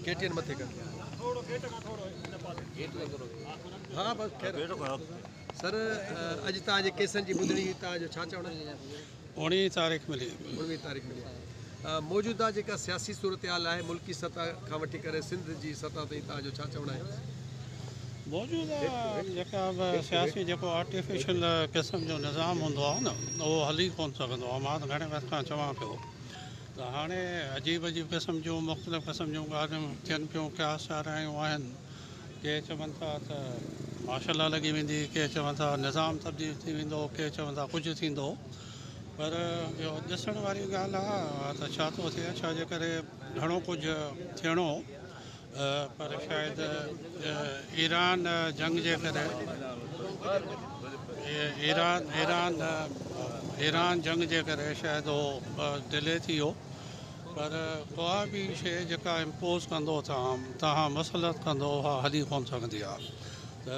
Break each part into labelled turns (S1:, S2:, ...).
S1: ڪي ٽي N مٿي ڪر. ها بس خير. سر اڄ توهان جي ڪيسن جي ٻڌڻي هئي، توهان جو ڇا چوڻ آهي؟
S2: 19 تاريخ ملي.
S1: 19 تاريخ ملي. موجوده جيڪا سياسي صورتحال آهي ملڪي سطح کان وٺي ڪري سنڌ جي سطح تائين توهان جو ڇا چوڻ آهي؟
S2: موجوده جيڪا به سياسي جيڪو آرٽيفيشل قسم جو نظام هوندو آهي نه اهو هلي ڪونه سگهندو آهي. مان ته گهڻي وقت کان چوان پيو ته هاڻي عجيب عجيب قسم جون مختلف قسم جون ڳالهيون ٿين پيون، قياس آرايون آهن. ڪي چون ٿا ته مارشل لا لڳي ويندي، ڪي چون ٿا نظام تبديل ٿي ويندو، ڪي چون ٿا ڪجهه ٿيندو، پر اهو ڏسڻ واري ڳالهه آهي ته ڇا ٿو ٿئي، ڇا جي ڪري گهڻو ڪجهه ٿيڻو پر شايد ايران جنگ جي ڪري ايران ايران ايران جنگ جي ڪري شايد اهو ڊلي ٿي ويو. پر ڪا به شيء جيڪا امپوز ڪندو توهان مسلط ڪندو اها هلي ڪونه سگهندي آهي ته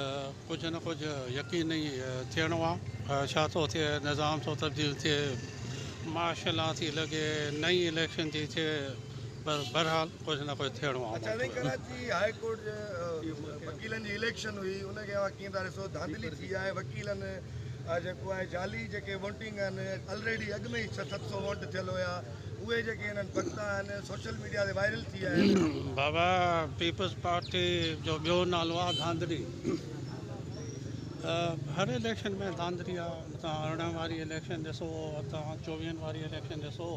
S2: ڪجهه نه ڪجهه يقين ئي ٿيڻو آهي. ڇا ٿو ٿئي، نظام ٿو تبديل ٿئي، مارشل لا ٿي لڳي، نئين اليڪشن ٿي ٿئي، پر بهرحال ڪجهه نه ڪجهه ٿيڻو آهي.
S3: اڇا سائين ڪراچي هاء ڪورٽ جي وڪيلن جي اليڪشن هئي ان کي اوهان ڪيئن ٿا ڏسو؟ ڌانڌلي ٿي آهي، وڪيلن جيڪو آهي جعلي جيڪي ووٽنگ آهن الريڊي اڳ ۾ ئي ڇهه ست سو ووٽ ٿيل هيا اهي جيڪي هنن پڪتا آهن سوشل ميڊيا تي وائرل ٿي ويا آهن.
S2: بابا پيپلز پارٽي جو ٻيو نالو آ ڌانڌلي. هر اليڪشن ۾ ڌانڌلي آ. توهان 18 واري اليڪشن ڏسو، توهان 24 واري اليڪشن ڏسو.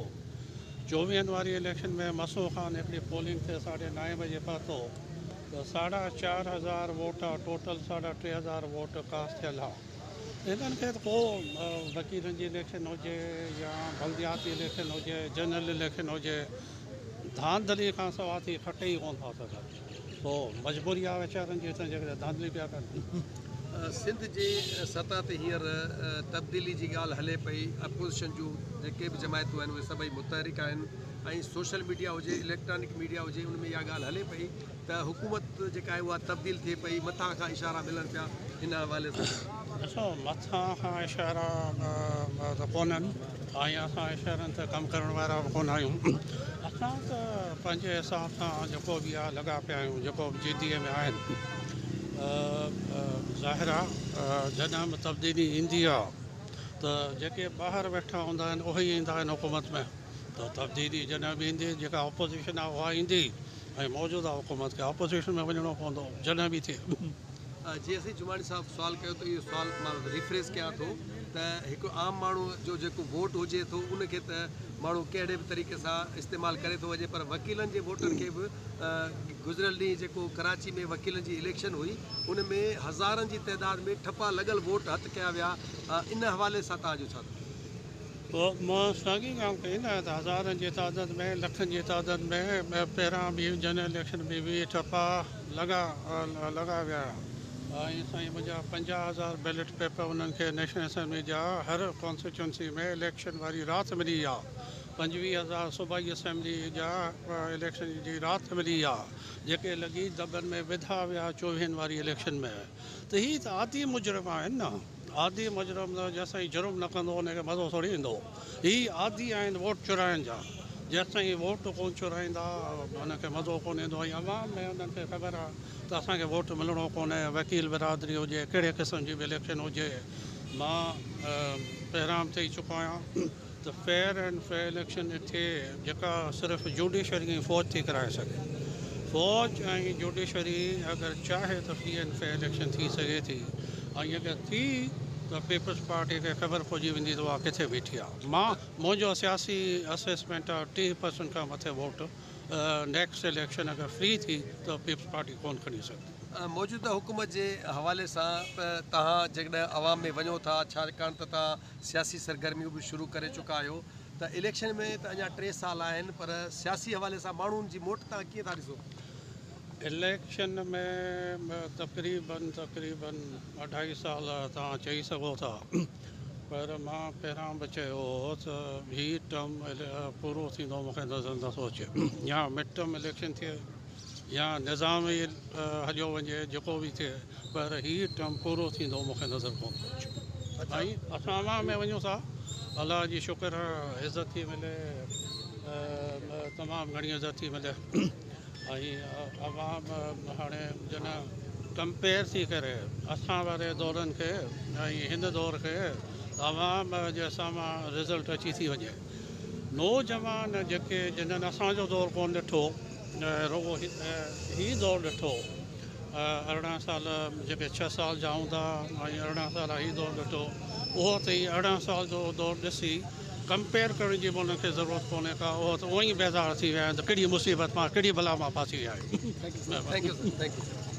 S2: 24 واري اليڪشن ۾ مسو خان هڪڙي پولنگ تي ساڍي نائين بجي پهتو ته ساڍا چار هزار ووٽ ٽوٽل ساڍا ٽي هزار ووٽ ڪاسٽ ٿيل ها. هنن کي ته ڪو وڪيلن جي اليڪشن هجي يا بلدياتي اليڪشن هجي، جنرل اليڪشن هجي، ڌانڌلي کان سوا ٿي کٽي ئي ڪونه ٿا سگهن. سو مجبوري آهي ويچارن جي ته جيڪڏهن ڌانڌلي پيا ڪن.
S1: سنڌ جي سطح تي هينئر تبديلي جي ڳالهه هلي پئي، اپوزيشن جون جيڪي به جماعتون آهن اهي سڀئي متحرڪ آهن ۽ سوشل ميڊيا هجي، اليڪٽرانڪ ميڊيا هجي ان ۾ اها ڳالهه هلي پئي ته حڪومت جيڪا آهي اها تبديل ٿئي پئي، مٿان کان اشارا ملن پيا ان حوالي سان.
S2: ڏسو مٿان کان اشارا ته ڪونهن ۽ اسان اشارن تي ڪم ڪرڻ وارا به ڪونه آهيون. اسان ته پنهنجي حساب سان جيڪو به آهي لڳا پيا آهيون، جيڪو به جي ڊي اي ۾ آهن. ظاهر آهي جڏهن به تبديلي ايندي آهي ته جيڪي ٻاهر ويٺا هوندا آهن اهي ئي ايندا آهن حڪومت ۾، ته تبديلي جڏهن به ايندي جيڪا اپوزيشن آهي اها ايندي ۽ موجوده حڪومت کي اپوزيشن ۾ وڃڻو پوندو جڏهن به ٿئي.
S1: جي اسين جماڻي صاحب سوال ڪيو ته اهو سوال مان ريفريز ڪيان ٿو ته هڪ عام ماڻهو جو جيڪو ووٽ هجي ٿو ان کي ته ماڻهو ڪهڙي به طريقي سان استعمال ڪري ٿو وڃي پر وڪيلن جي ووٽن کي به گذريل ڏينهن جيڪو ڪراچي ۾ وڪيلن جي اليڪشن هئي ان ۾ هزارن جي تعداد ۾ ٺپا لڳل ووٽ هٿ ڪيا ويا ان حوالي سان توهان جو ڇا.
S2: پوء مون ساڳي ڳالهه ڪئي نه ته هزارن جي تعداد ۾ لکن جي تعداد ۾ پهريان به جنرل اليڪشن ۾ به ٺپا لڳا لڳا ويا ۽ سائين منهنجا 50,000 بيلٽ پيپر انهن کي نيشنل اسيمبلي جا هر ڪانسٽيچوئنسي ۾ اليڪشن واري رات ملي ويا، 25,000 صوبائي اسيمبلي جا اليڪشن جي رات ملي ويا جيڪي لڳي دٻن ۾ وڌا ويا 24 واري اليڪشن ۾ ته هي ته عادي مجرم آهن نه. عادي مجرم ته جيستائين جرم نه ڪندو ان کي مزو ٿوري ايندو. هي عادي آهن ووٽ چورائڻ جا، جيستائين ووٽ ڪونه چورائيندا انهن کي مزو ڪونه ايندو ۽ عوام ۾ انهن کي خبر آهي ته اسان کي ووٽ ملڻو ڪونهي، وڪيل برادري هجي ڪهڙي قسم جي به اليڪشن هجي مان پهريان به چئي چڪو آهيان ته فيئر اينڊ فري اليڪشن ٿئي جيڪا صرف جوڊيشري ۽ فوج ٿي ڪرائي سگهي. فوج ۽ جوڊيشري اگر چاهي ته فري اينڊ فيئر اليڪشن ٿي سگهي ٿي ۽ اگر ٿي ته پيپلز پارٽي کي خبر پئجي ويندي ته اها ڪٿي بيٺي آهي. مان منهنجو سياسي اسيسمينٽ آهي 30% کان مٿي ووٽ نيڪسٽ اليڪشن اگر فري ٿي ته پيپلز پارٽي ڪونه کڻي سگهندي.
S1: موجوده حڪومت جي حوالي سان توهان جيڪڏهن عوام ۾ وڃو ٿا ڇاڪاڻ ته توهان سياسي سرگرميون به شروع ڪري چڪا آهيو ته اليڪشن ۾ ته اڃا 3 سال آهن پر سياسي حوالي سان ماڻهن جي موٽ توهان ڪيئن ٿا ڏسو؟
S2: اليڪشن ۾ تقريبن تقريبن اڍائي سال توهان چئي سگهو ٿا پر مان پهريان به چيو هو ته هي ٽرم پورو ٿيندو مون کي نظر نٿو اچي يا مڊ ٽرم اليڪشن ٿئي يا نظام ئي هليو وڃي جيڪو به ٿئي پر هي ٽرم پورو ٿيندو مون کي نظر ڪونه ٿو اچي. ۽ اسان عوام ۾ وڃون ٿا الله جي شڪر عزت ٿي ملي تمام گهڻي عزت ٿي ملي ۽ عوام هاڻي جڏهن ڪمپيئر ٿي ڪري اسان واري دورن کي ۽ هن دور کي عوام جي سامهون رزلٽ اچي ٿي وڃي. نوجوان جيڪي جنھن اسان جو دور ڪونه ڏٺو رڳو هي دور ڏٺو 18 سال جيڪي 6 سال جا هوندا ۽ 18 سال هي دور ڏٺو اهو ته هي 18 سال جو دور ڏسي ڪمپيئر ڪرڻ جي به انهن کي ضرورت ڪونهي ڪا اهو ته اونئن ئي بيزار ٿي ويا آهن ته ڪهڙي مصيبت مان ڪهڙي بلا مان ڦاسي ويا آهيون.
S1: Thank you sir thank you.